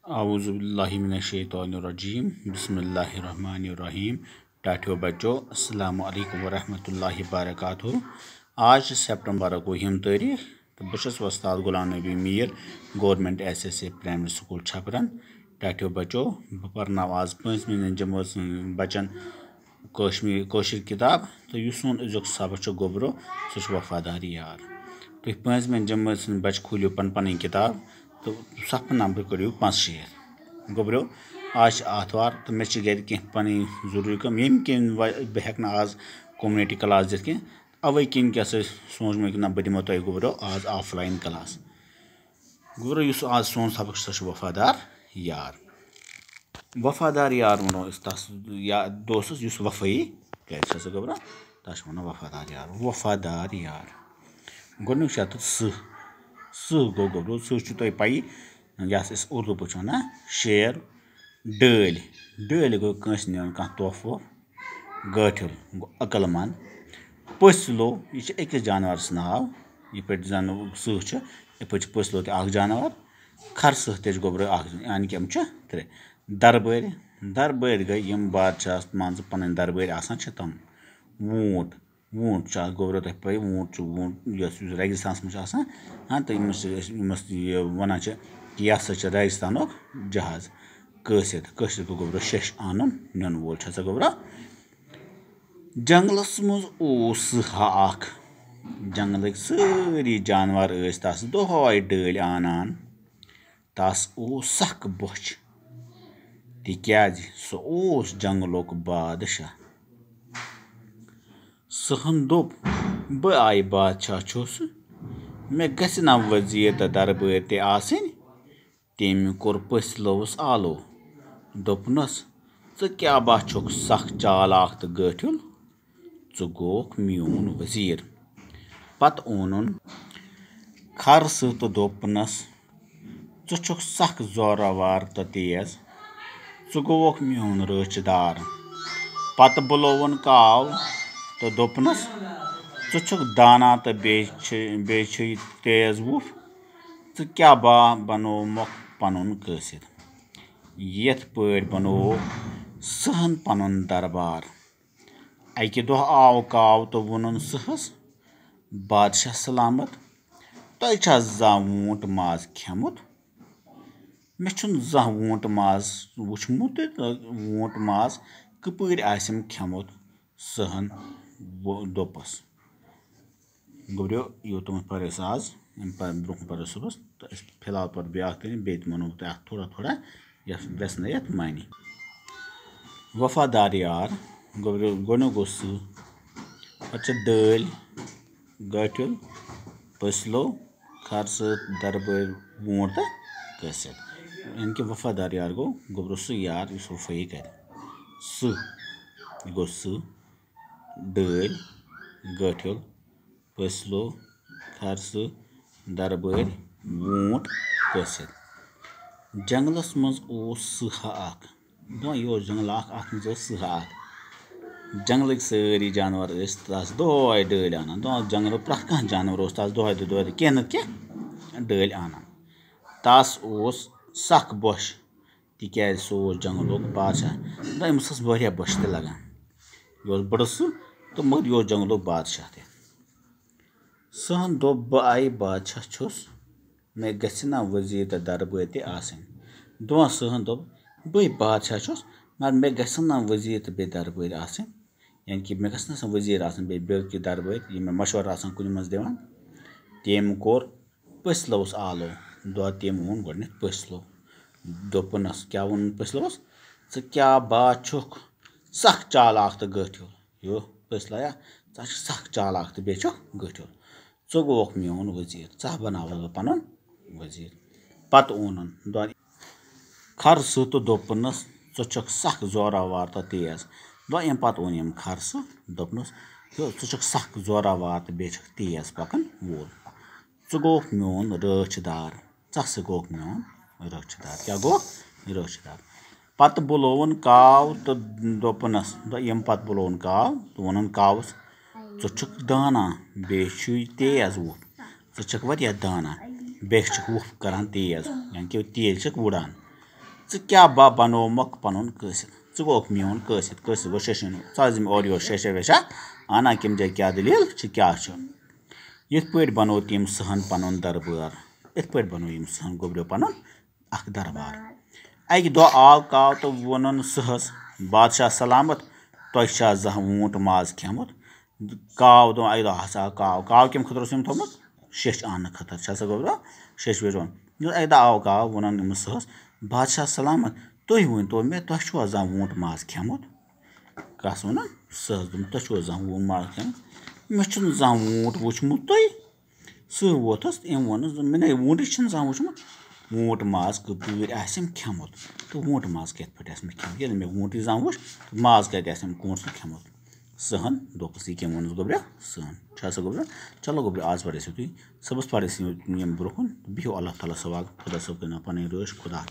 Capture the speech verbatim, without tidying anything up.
اعوذ باللہ من الشیطان الرجیم۔ بسم اللہ الرحمن الرحیم۔ ٹاٹھیو بچو، السلام علیکم ورحمۃ اللہ وبرکاتہ۔ آز چھِ سپٹمبرُک وُہِم تٲریٖخ تہٕ بہٕ چھُس وۄستاد Ghulam Nabi Mir, government S S A primary school چھپرن۔ ٹاٹھیو بچو، بہٕ پرناوٕ آز پٲنٛژمہِ جمٲژ ہٕنٛدٮ۪ن بچن کٲشمہِ-، کٲشِر کِتاب، تہٕ یُس سون أزیُک سبق چھُ گوٚبرو، سُہ چھُ وفادار یار۔ تُہۍ پٲنٛژمہِ جمٲژ ہٕنٛدۍ بچہٕ کھوٗلِو پنٕنۍ پنٕنۍ کِتاب تہٕ صفہٕ نمبر کٔرِو پانٛژھ شیٖتھ۔ گوٚبرو، آز چھِ آتھوار تہٕ مےٚ چھِ گرِ کینٛہہ پنٕنۍ ضروٗری کٲم، ییٚمہِ کِنۍ وَ-، بہٕ ہٮ۪کہٕ نہٕ آز community class دِتھ کینٛہہ۔ اَوَے کِنۍ کیٛاہ سا سوٗنٛچ مےٚ کہِ نہ، بہٕ دِمو تۄہہِ گوٚبرو آز offline class۔ گوٚبرو، یُس آز سون سبق چھُ، سُہ چھُ وفادار یار۔ وفادار یار وَنو أسۍ تَس یا دوستَس، یُس وفٲیی کرِ، چھا سا گوٚبرو؟ تَس چھِ وَنان وفادار یار۔ وفادار یار۔ گۄڈٕنیُک چھُ اَتھ سٕہہ۔ سٕہہ گوٚو گوٚبرو، سٕہہ چھُ تۄہہِ پَیی، یَتھ أسۍ اُردو پٲٹھۍ چھِ وَنان شیر۔ ڈٲلۍ۔ ڈٲلۍ گوٚو کٲنٛسہِ نِوان کانٛہہ تحفہٕ وحفہٕ۔ گٲٹھِل گوٚو عقل مند۔ پٔژھۍ لو، یہِ چھُ أکِس جانورَس ناو۔ یِتھ پٲٹھۍ زَن سٕہہ چھُ، یِتھ پٲٹھۍ چھُ پٔژھۍ لو تہِ اَکھ جانور۔ کھرسٕہہ تہِ چھُ گوٚبرو اَکھ، یعنی کہِ یِم چھِ ترٛےٚ۔ دربٲرۍ۔ دربٲرۍ گٔے یِم بادشاہَس مان ژٕ پَنٕنۍ دربٲرۍ آسان چھِ تِم۔ ووٗنٛٹ۔ ووٗنٛٹ چھُ اَکھ گوٚبرو تۄہہِ پَے، ووٗنٛٹ چھُ، ووٗنٛٹ یۄس، یُس ریگِستانَس منٛز چھُ آسان، ہاں، تہٕ یِمَس چھِ أسۍ، یِمَس یہِ وَنان چھِ کہِ یہِ ہسا چھِ ریگِستانُک جہاز۔ قٲصِد۔ قٲصِد گوٚو گوٚبرو شیٚش اَنُن نیُن وول، چھا سا گوٚبرو؟ جنٛگلَس منٛز اوس سٕہہ اَکھ۔ جنٛگلٕکۍ سٲری جانوَر ٲسۍ تَس دۄہَے ڈٲلۍ اَنان۔ تَس اوس سَکھ بۄچھ، تِکیٛازِ سُہ اوس جنٛگلُک بادشاہ۔ سٕہَن دوٚپ، "بہٕ آیہِ بادشاہ چھُس، مےٚ گژھِ نا وزیٖر تہٕ دربٲرۍ تہِ آسٕنۍ؟" تٔمۍ کوٚر پٔژھۍ لوٗس آلو۔ دوٚپنَس، "ژٕ کیٛاہ با چھُکھ سَکھ چالاک تہٕ گٲٹھیُل؟ ژٕ گوکھ میون وزیٖر۔" پتہٕ اوٚنُن کھرسہٕ تہٕ دوٚپنَس، "ژٕ چھُکھ سَکھ زورٕ وار تہٕ تیز۔ ژٕ گوکھ میون رٲچھ دار۔" پتہٕ بُلووُن کاو تہٕ دوٚپنَس، "ژٕ چھُکھ دانا تہٕ بیٚیہِ چھِ، بیٚیہِ چھُے تیز وُپھ۔ ژٕ کیٛاہ با بنوومُت پنُن قٲصِد؟" یِتھ پٲٹھۍ بنوو سٕہن پنُن دربار۔ اکہِ دۄہ آو کاو تہٕ ووٚنُن سٕہس، "بادشاہ سلامت، تۄہہِ چھا زانٛہہ ووٗنٛٹ ماز کھیوٚمُت؟ مےٚ چھُنہٕ زانٛہہ ووٗنٛٹ ماز وُچھمُت تہٕ ووٗنٛٹ ماز کِپٲرۍ آسٮ۪م کھیوٚمُت؟" سٕہن وو-، دوٚپُس۔ گوٚبرِو، یوٗتامَتھ پَرو أسۍ آز، اَمہِ پَتہٕ برٛونٛہہ کُن پَرو صُبحَس، تہٕ أسۍ فِلحال پَرو بیٛاکھ تعلیٖم، بیٚیہِ تہِ وَنو بہٕ تۄہہِ اَتھ تھوڑا تھوڑا، یَتھ وٮ۪ژنٲیِتھ معنی۔ وفادار یار، گوٚبرِو، گۄڈٕنیُک گوٚو سٕہہ، پَتہٕ چھِ ڈٲلۍ، گٲٹھیُل، پٔژھۍ لو، کھرسہٕ، دربٲرۍ، ووٗنٛٹ تہٕ قٲصِد۔ یعنی کہِ وفادار یار گوٚو گوٚبرِو سُہ یار یُس وفٲیی کَرِ۔ سٕہہ، یہِ گوٚو سٕہہ، ڈٲلۍ، گٲٹھیُل، پٔژھۍ لو، کھرسہٕ، دربٲرۍ، ووٗنٛٹ، قٲصِد۔ جنٛگلَس منٛز اوس سٕہہ اَکھ۔ دَپان، یہِ اوس جنٛگلہٕ اَکھ، اَتھ منٛز ٲس سٕہہ اَکھ۔ جنٛگلٕکۍ سٲری جانوَر ٲسۍ تَس دۄہَے ڈٲلۍ اَنان۔ دَپان، جنٛگلُک پرٛٮ۪تھ کانٛہہ جانوَر اوس تَس دۄہَے تہٕ دۄہَے تہٕ کینٛہہ نَتہٕ کینٛہہ ڈٲلۍ اَنان۔ تَس اوس سَکھ بۄچھ، تِکیٛازِ سُہ اوس جنٛگلُک بادشاہ۔ دَپان، أمِس ٲس واریاہ بۄچھ تہِ لَگان۔ یہِ اوس بٕڑٕ سٕہہ تہٕ مگر یہِ اوس جنٛگلُک بادشاہ تہِ۔ سٕہَن دوٚپ، "بہٕ آیہِ بادشاہ چھُس، مےٚ گژھِ نا وزیٖر تہٕ دربٲرۍ تہِ آسٕنۍ؟" دَپان سٕہَن دوٚپ، "بٕے بادشاہ چھُس، مگر مےٚ گژھن نا وزیٖر تہٕ بیٚیہِ دربٲرۍ آسٕنۍ؟ یعنی کہِ مےٚ گژھن نا آسٕنۍ وزیٖر آسٕنۍ، بیٚیہِ باقٕے دربٲرۍ، یِم مےٚ مشورٕ آسَن کُنہِ منٛز دِوان؟" تٔمۍ کوٚر پٔژھۍ لوٗس آلو۔ دۄد تٔمۍ ووٚن گۄڈٕنٮ۪تھ پٔژھۍ لوٗ۔ دوٚپُنَس، کیٛاہ ووٚنُن پٔژھۍ لوٗس؟ "ژٕ کیٛاہ با چھُکھ سَکھ چالاک تہٕ گٲٹھیُل؟" یو پٔژھۍ لوٗیا، ژٕ ہا چھُکھ سَکھ چالاک تہٕ بیٚیہِ چھُکھ گٲٹھیُل۔ ژٕ گوٚوکھ میون وزیٖر، ژٕ ہا بناوَتھ بہٕ پَنُن وزیٖر۔ پَتہٕ اوٚنُن دۄد کھرسہٕ تہٕ دوٚپُنَس، "ژٕ چھُکھ سَکھ زورٕ وار تہٕ تیز۔" دۄ اَمہِ پَتہٕ اوٚن أمۍ کھرسہٕ، دوٚپنَس، "یو، ژٕ چھُکھ سَکھ زورٕ وار تہٕ بیٚیہِ چھُکھ تیز پَکَن وول۔" ژٕ گوٚوکھ میون رٲچھ دار۔ ژٕ ہسا گوٚوکھ میون رٲچھ دار۔ کیٛاہ گوٚو؟ رٲچھ دار۔ پتہٕ بُلووُن کاو تہٕ دوٚپُنس، دۄ-، ییٚمہِ پتہٕ بُلووُن کاو تہٕ ووٚنُن کاوس، "ژٕ چھُکھ دانا، بیٚیہِ چھُے تیز وُپھ۔ ژٕ چھَکھ واریاہ دانا، بیٚیہِ چھَکھ وُپھ کران تیز، یعنی کہِ تیز چھَکھ وُڑان۔" ژٕ کیٛاہ با بنوومکھ پنُن قٲصد؟ ژٕ گوٚوکھ میون قٲصد، قٲصد گوٚو شیشنو۔ ژٕ حظ یِم اورٕ یورٕ شیشہ ویشہ اَنان، کَمہِ جایہِ کیٛاہ دٔلیٖل چھِ، کیٛاہ چھُ؟ یِتھ پٲٹھۍ بنوو تٔمۍ سٕہن پنُن دربار۔ یِتھ پٲٹھۍ بنوو یِم سٕہن گوٚبریو پنُن اکھ دربار۔ اَکہِ دۄہ آو کاو تہٕ ووٚنُن سٕہس، "بادشاہ سلامت، تۄہہِ چھا زانٛہہ ووٗنٛٹ ماز کھیوٚمُت؟" کاو دوٚپ، اَکہِ دۄہ ہسا آو کاو۔ کاو کَمہِ خٲطرٕ اوس أمۍ تھوٚومُت؟ شیٚچھ اَننہٕ خٲطرٕ۔ چھا سا گوٚبرا؟ شیٚچھ ویٚچھ اوٚن۔ یُس اَکہِ دۄہ آو کاو، ووٚنُن أمِس سٕہس، "بادشاہ سلامت، تُہۍ ؤنۍ تو مےٚ، تۄہہِ چھُوا زانٛہہ ووٗنٛٹ ماز کھیوٚمُت؟" کَس وَنان؟ سٕہس دوٚپُن، "تۄہہِ چھُوا زانٛہہ ووٗنٛٹ ماز کھیوٚمُت؟ مےٚ چھُنہٕ زانٛہہ ووٗنٛٹ وُچھمُتٕے۔" سٕہہ ووٚتھُس تہٕ أمۍ ووٚنُس، "دوٚپُن، مےٚ نے ووٗنٛٹٕے چھُنہٕ زانٛہہ وُچھمُت، ووٗنٛٹ ماز کِتھ پٲٹھۍ آسٮ۪م کھیوٚمُت؟ تہٕ ووٗنٛٹ ماز کِتھ پٲٹھۍ آسہِ مےٚ کھیوٚمُت؟ ییٚلہِ مےٚ ووٗنٛٹٕے زانٛہہ وُچھ، تہٕ ماز کَتہِ آسٮ۪م کٲنٛسہِ کھیوٚمُت؟" سٕہن دوٚپُس، یہِ کٔمۍ ووٚنُس گوٚبریا؟ سٕہن۔ چھا سا گوٚبریا؟ چلو گوٚبریا، آز پَرِ أسۍ یُتُے۔ صُبحس پَرِ أسۍ یِم، یِم برٛونٛہہ کُن۔ بِہِو اللہ تعالیٰ ہَس حوالہٕ۔ خۄدا صٲب کٔرِنو پَنٕنۍ رٲچھ۔ خۄدا حافظ۔